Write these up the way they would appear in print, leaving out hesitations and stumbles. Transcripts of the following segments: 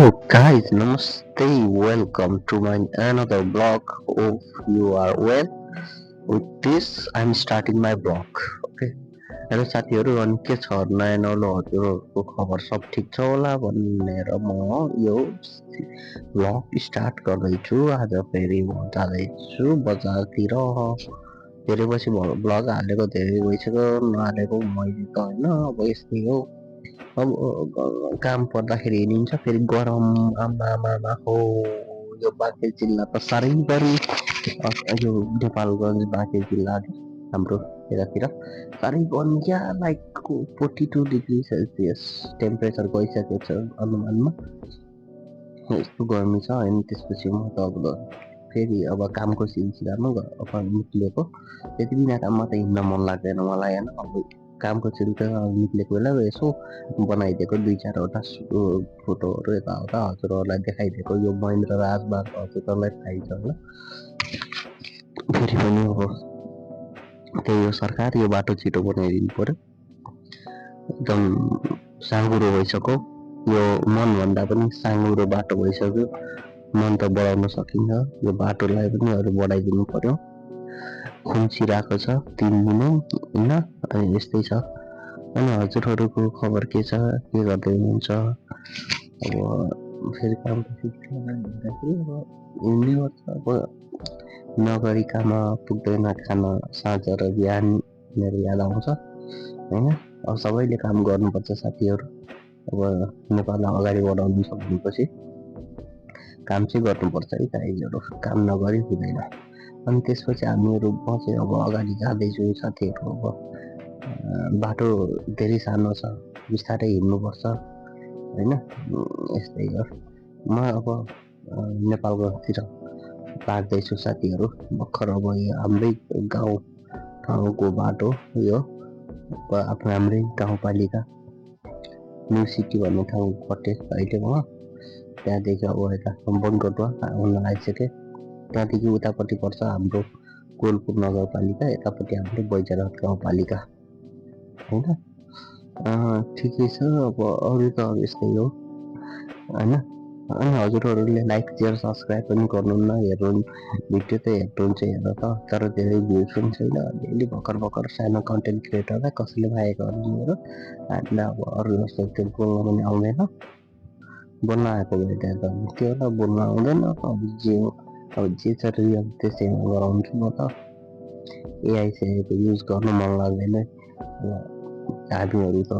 Hello guys, namaste. Welcome to my another blog. Hope you are well. With this, I'm starting my blog. Okay. Hello साथीहरू, अनि के छ नयाँ नौलो हजुरहरूको खबर सब ठिक छ होला भनेर म यो ब्लग स्टार्ट गर्दैछु। आज फेरि म जाँदैछु बजारतिर। धेरै पछि ब्लग हालेको धेरै भइसक्यो, नहालेको मैले त होइन। अब यस्तै हो, अब काम पर्दाखेरि हिँडिन्छ, फेरि गरम आमामामा हो। यो बाँके जिल्ला त साह्रै गर्मी। यो नेपालगञ्ज बाँके जिल्ला हाम्रो यतातिर साह्रै गर्मी क्या, लाइक 42 डिग्री सेल्सियस टेम्परेचर गइसकेको छ अनुमानमा। यस्तो गर्मी छ। अनि त्यसपछि म त अब फेरि अब कामको सिलसिलामा अब निक्लिएको। त्यति बिना काममा त हिँड्न मन लाग्दैन मलाई होइन। अब कामको सिलसिलामा निक्लिएको बेला यसो बनाइदिएको 2-4वटा फोटोहरू यताउता हजुरहरूलाई देखाइदिएको। यो महेन्द्र राजमार्ग हजुरहरूलाई थाहै छ होला। फेरि पनि अब त्यही हो, सरकार यो बाटो छिटो बनाइदिनु पर्यो। एकदम साँघुरो भइसक्यो, यो मनभन्दा पनि साँघुरो बाटो भइसक्यो। मन त बढाउन सकिन्छ, यो बाटोलाई पनि अरू बढाइदिनु पर्यो। खुम्चिरहेको छ 3 दिन होइन। अनि यस्तै छ। अनि हजुरहरूको खबर के छ, के गर्दै हुनुहुन्छ? अब फेरि कामको सिलसिलामा हिँड्दाखेरि अब हिँड्ने गर्छ। अब नगरिकन पुग्दैन खान साँझ र बिहान मेरो याद आउँछ होइन। अब सबैले काम गर्नुपर्छ साथीहरू। अब नेपाललाई अगाडि बढाउनु छ भनेपछि काम चाहिँ गर्नुपर्छ है दाइजहरू, काम नगरी हुँदैन। अनि त्यसपछि हामीहरू म चाहिँ अब अगाडि जाँदैछु साथीहरू। अब बाटो धेरै सानो छ, बिस्तारै हिँड्नुपर्छ होइन। यस्तै हो। म अब नेपालकोतिर लाग्दैछु साथीहरू। भर्खर अब यो हाम्रै गाउँको बाटो यो आफ्नो हाम्रै गाउँपालिका न्यू सिटी भन्ने ठाउँ कटे अहिले म त्यहाँदेखि अब यता बनकोटमा आउन आइसकेँ। त्यहाँदेखि उतापट्टि पर्छ हाम्रो कोलपुर नगरपालिका, यतापट्टि हाम्रो बैजनाथ गाउँपालिका होइन। ठिकै छ। अब अरू त यस्तै हो होइन। अनि हजुरहरूले लाइक सेयर सब्सक्राइब पनि गर्नुहुन्न, हेर्नु भिडियो त हेर्नुहुन्छ हेर्न त, तर धेरै भ्युज पनि छैन। अलिअलि भर्खर सानो कन्टेन्ट क्रिएटरलाई कसैले मागेको मेरो हामीलाई अब अरू जस्तो त्यो बोल्न पनि आउँदैन। बोल्न आएको भए त्यहाँ त त्यो होला, बोल्न आउँदैन। अब जे छ रियल त्यसैमा गराउँछु म त। एआई सेआईको युज गर्न मन लाग्दैन। हामीहरू त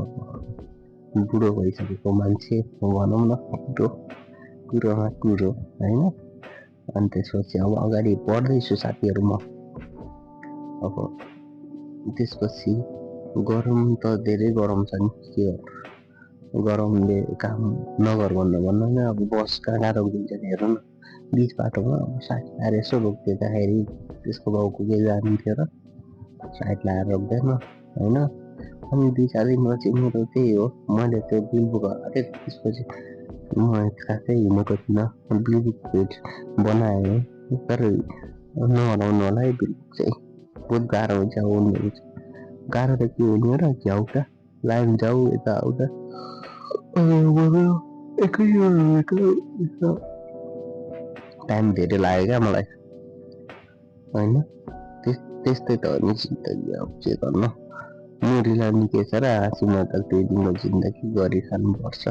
बुढो भइसकेको मान्छे भनौँ न, कुरोमा कुरो होइन। अनि त्यसपछि अब अगाडि बढ्दैछु साथीहरू म। अब त्यसपछि गरम त धेरै गरम छ नि, के गरमले काम नगर भन्नु नै। अब बस कहाँ रोकिदिन्छ हेर्नु न, बिच बाटोमा साइड लाएर यसो रोकिदिँदाखेरि त्यसको बाउको के जान्थ्यो र, साइड लाएर रोक्दैन होइन। अनि 2-4 दिनपछि मेरो त्यही हो, मैले त्यो बिलबुक हराएको थिएँ। त्यसपछि म खासै हिँडेको थिइनँ, बिलबुक बनाएँ तर नहराउनु होला है। बिलबुक चाहिँ बहुत गाह्रो हुन्छ उनीहरू चाहिँ। गाह्रो त के हुने र, झ्याउका लाइन जाऊ यताउता टाइम धेरै लाग्यो क्या मलाई होइन। त्यस्तै त हो नि जिन्दगी, अब के गर्नु। मुरीलाई निकै छ र हाँसीमा त 2 दिनको जिन्दगी गरिखानुपर्छ।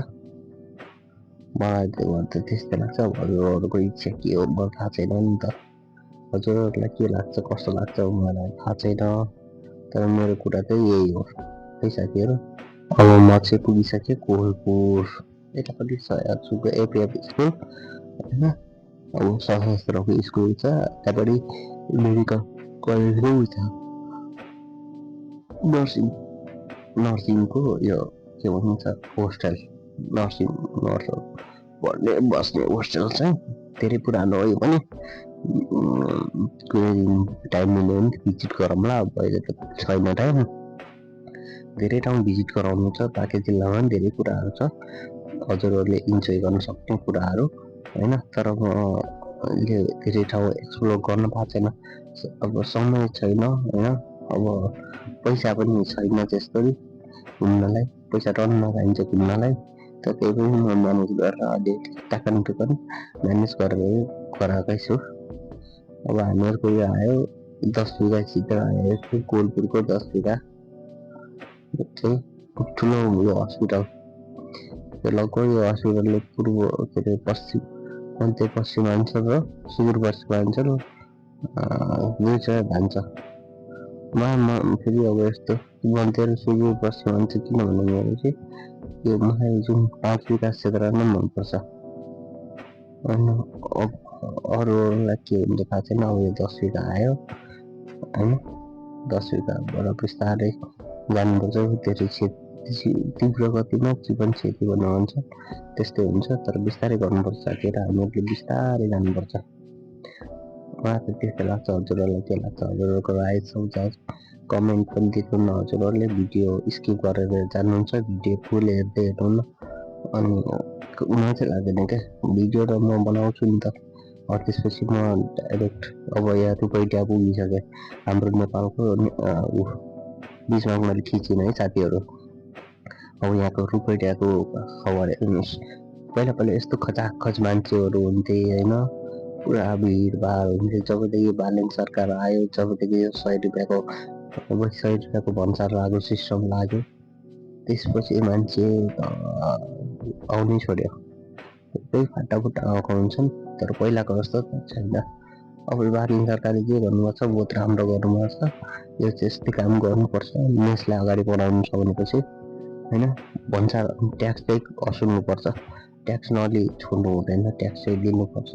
मलाई त त्यस्तै लाग्छ। हजुरहरूको इच्छा के हो मलाई थाहा छैन नि त। हजुरहरूलाई के लाग्छ कस्तो लाग्छ मलाई थाहा छैन, तर मेरो कुरा चाहिँ यही हो है साथीहरू। अब म चाहिँ पुगिसकेँ कोलपुर, यतापट्टि छ एपिएफ स्कुल होइन। अब सशस्त्रको स्कुल छ, त्यहाँपट्टि मेडिकल कलेज पनि छ, नर्सिङको यो के भन्छ होस्टेल, नर्स पढ्ने बस्ने होस्टेल चाहिँ धेरै पुरानो हो यो पनि। कुनै दिन टाइम मिल्यो भने भिजिट गरौँला। अब अहिले त छैन टाइम। धेरै ठाउँ भिजिट गराउनु छ, बाँके जिल्लामा पनि धेरै कुराहरू छ हजुरहरूले इन्जोय गर्न सक्ने कुराहरू होइन। तर म अहिले धेरै ठाउँ एक्सप्लोर गर्न पाएको छैन, अब समय छैन होइन। अब पैसा पनि छैन त्यस्तो घुम्नलाई, पैसा टन्न चाहिन्छ घुम्नलाई त त्यही पनि म म्यानेज गरेर अहिले टाकन टुकन म्यानेज गरेर गराएकै छु। अब हामीहरूको यो आयो 10 बिघा चित्र आयो कोलपुरको 10 बिघा चाहिँ ठुलो यो हस्पिटल। यो लगभग यो हस्पिटलले पूर्व के अरे पश्चिम मध्य पश्चिमाञ्चल र सुदूरपश्चिमाञ्चल दुई जग्गा धान्छ। म फेरि अब यस्तो मध्य र सुदूरपश्चिमाञ्चल किन भनेपछि यो मलाई जुन 5 विकास क्षेत्र नै मनपर्छ। अनि अरूलाई के हुन्छ थाहा छैन। अब यो 10 बिघा आयो होइन, 10 बिघाबाट बिस्तारै जानुपर्छ। धेरै तीव्र गतिमा जीवन क्षति गर्नु हुन्छ त्यस्तै हुन्छ। तर बिस्तारै गर्नुपर्छ साथीहरू, हामीहरूले बिस्तारै जानुपर्छ। मलाई त त्यस्तै लाग्छ। हजुरहरूलाई के लाग्छ? हजुरहरूको राय सुझाव कमेन्ट पनि दिनुहुन्न। हजुरहरूले भिडियो स्किप गरेर जानुहुन्छ, भिडियो फुल हेर्दै हेर्नुहुन्न अनि मजै लाग्दैन क्या भिडियो। र म बनाउँछु नि त, त्यसपछि म डाइरेक्ट अब यहाँ रुपैयाँ पुगिसकेँ हाम्रो नेपालको बिचमा मैले खिचेँ है साथीहरू। अब यहाँको रुपैयाँको खबर हेर्नुहोस्। पहिला पहिला यस्तो खचाखच मान्छेहरू हुन्थे होइन, पुरा भिडभाड हुन्थ्यो। जबदेखि बालेन सरकार आयो, जबदेखि 100 रुपियाँको भन्सार लागु सिस्टम लाग्यो, त्यसपछि मान्छे आउनै छोड्यो। त्यही फाटाफुट्टा आएको हुन्छन्, तर पहिलाको जस्तो छैन। अब बालेन सरकारले जे गर्नुभएको छ बहुत राम्रो गर्नुभएको छ। यो चाहिँ यस्तै काम गर्नुपर्छ देशलाई अगाडि बढाउनु छ भनेपछि होइन। भन्सार ट्याक्स चाहिँ असुल्नुपर्छ, ट्याक्स नलि छोड्नु हुँदैन, ट्याक्स चाहिँ दिनुपर्छ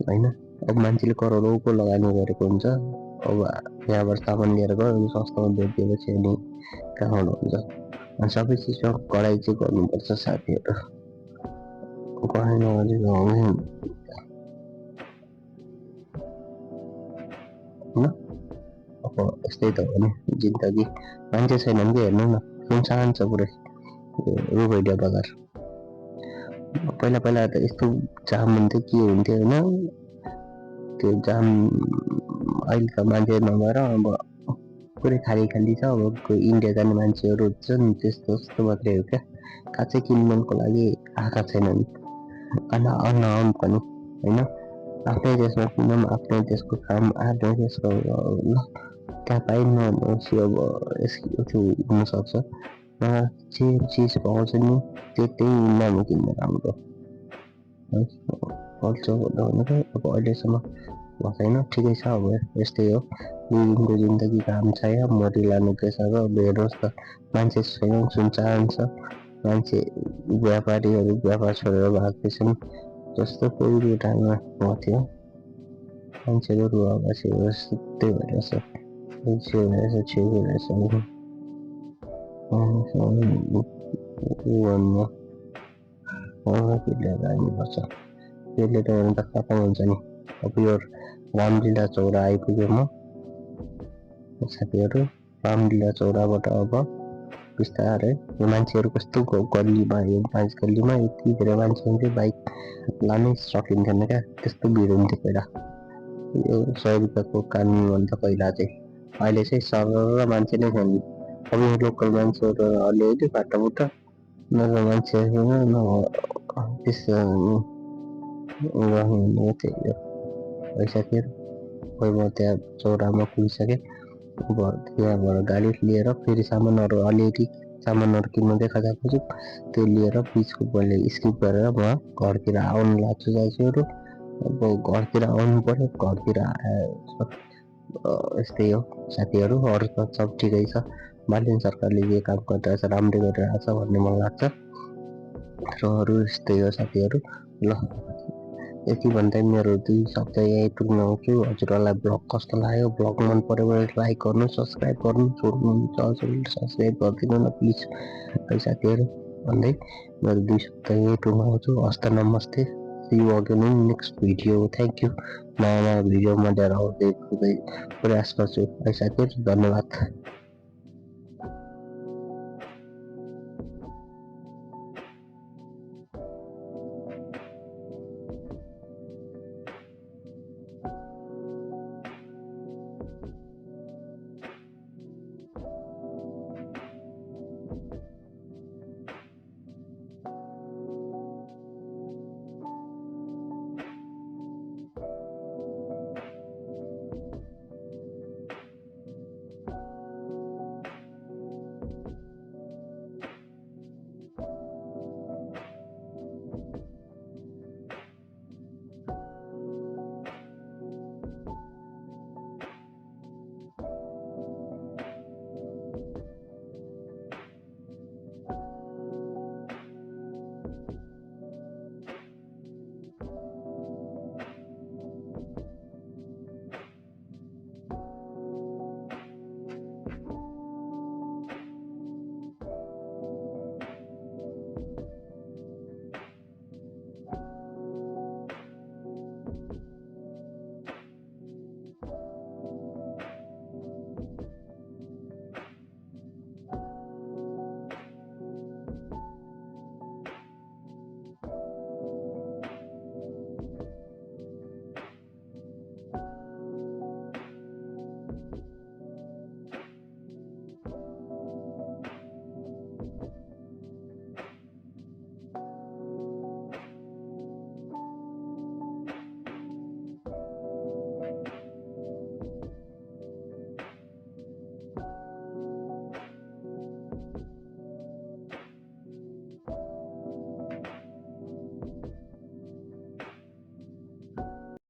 होइन। अब मान्छेले करोडौँको लगानी गरेको हुन्छ। अब यहाँबाट सामान लिएर गयो सस्तोमा बेचिदिएपछि अनि कहाँबाट हुन्छ। अनि सबै चिजमा कडाइ चाहिँ गर्नुपर्छ साथीहरू। कडाइ नगरेको होइन। अब यस्तै त हो नि जिन्दगी। मान्छे छैन कि हेर्नु न, सुनसान छ पुरै रुपैयाँ बजार। पहिला पहिला त यस्तो जाम हुन्थ्यो के हुन्थ्यो होइन। त्यो जाम अहिले त मान्छे नभएर अब पुरै खाली खाली छ। अब कोही इन्डिया जाने मान्छेहरू हुन्छ नि त्यस्तो मात्रै हो क्या। खासै किनमेलको लागि आएका छैनन् अनआउट पनि होइन। आफ्नै देशमा किनौँ, आफ्नै देशको काम, आफ्नै देशको त्यहाँ पाइन्न भनेपछि अब त्यो हुनसक्छ। जे चिज पाउँछ नि त्यही इन्डियामा किन्नु राम्रो है। कल्चर भनेको अब अहिलेसम्म भएको छैन, ठिकै छ। अब यस्तै हो दिनको जिन्दगी, काम छैन, मरिलानु के छ। अब हेर्नुहोस् त मान्छे छैन, सुनसान छ। मान्छे व्यापारीहरू व्यापार छोडेर भाग्दैछन्। जस्तो कोभिडको टाइममा भएको थियो मान्छेको रुवाबासी त्यही भइरहेछ, जानुपर्छ। त्यसले त भने त खतम हुन्छ नि। अब यो रामलीला चौरा आइपुग्यो म साथीहरू। रामलीला चौराबाट अब बिस्तारै मान्छेहरू कस्तो गल्लीमा, यो 5 गल्लीमा यति धेरै मान्छे हुन्थ्यो, बाइक लानै सकिन्थेन क्या, त्यस्तो भिड हुन्थ्यो पहिला। यो 100 रुपियाँको कानुन भन्दा पहिला चाहिँ। अहिले चाहिँ सरर मान्छे नै छैन। अब यो लोकल मान्छेहरू अलिअलि फाटाफुट्टा नभए मान्छेहरू त्यस्तो त्यही हो है साथीहरू। खोइ म त्यहाँ चौरामा पुगिसकेँ। अब त्यहाँबाट गाडी लिएर फेरि सामानहरू अलिअलि सामानहरू किन्नु देखा गएको छु, त्यो लिएर बिचको मैले स्किप गरेर म घरतिर आउनु लाग्छु साथीहरू। अब घरतिर आउनु पर्यो, घरतिर यस्तै हो साथीहरू। अरू त सब ठिकै छ। बालेन सरकारले जे काम गरिरहेछ राम्रै गरिरहेछ भन्ने मलाई लाग्छ। र अरू यस्तै हो साथीहरू। ल यति भन्दै मेरो 2 शब्द यहीँ टुङ्ग्याउँछु। हजुरहरूलाई ब्लग कस्तो लाग्यो, ब्लग मन पऱ्यो भने लाइक गर्नु, सब्सक्राइब गर्नु छोड्नुहुन्छ, सब्सक्राइब गरिदिनु न प्लिज है साथीहरू भन्दै मेरो 2 शब्द यहीँ टुङ्ग्याउँछु। हस्त नमस्ते, see you again in next video. Thank you. नयाँ भिडियोमा लिएर आउँदै प्रयास गर्छु है साथीहरू। धन्यवाद।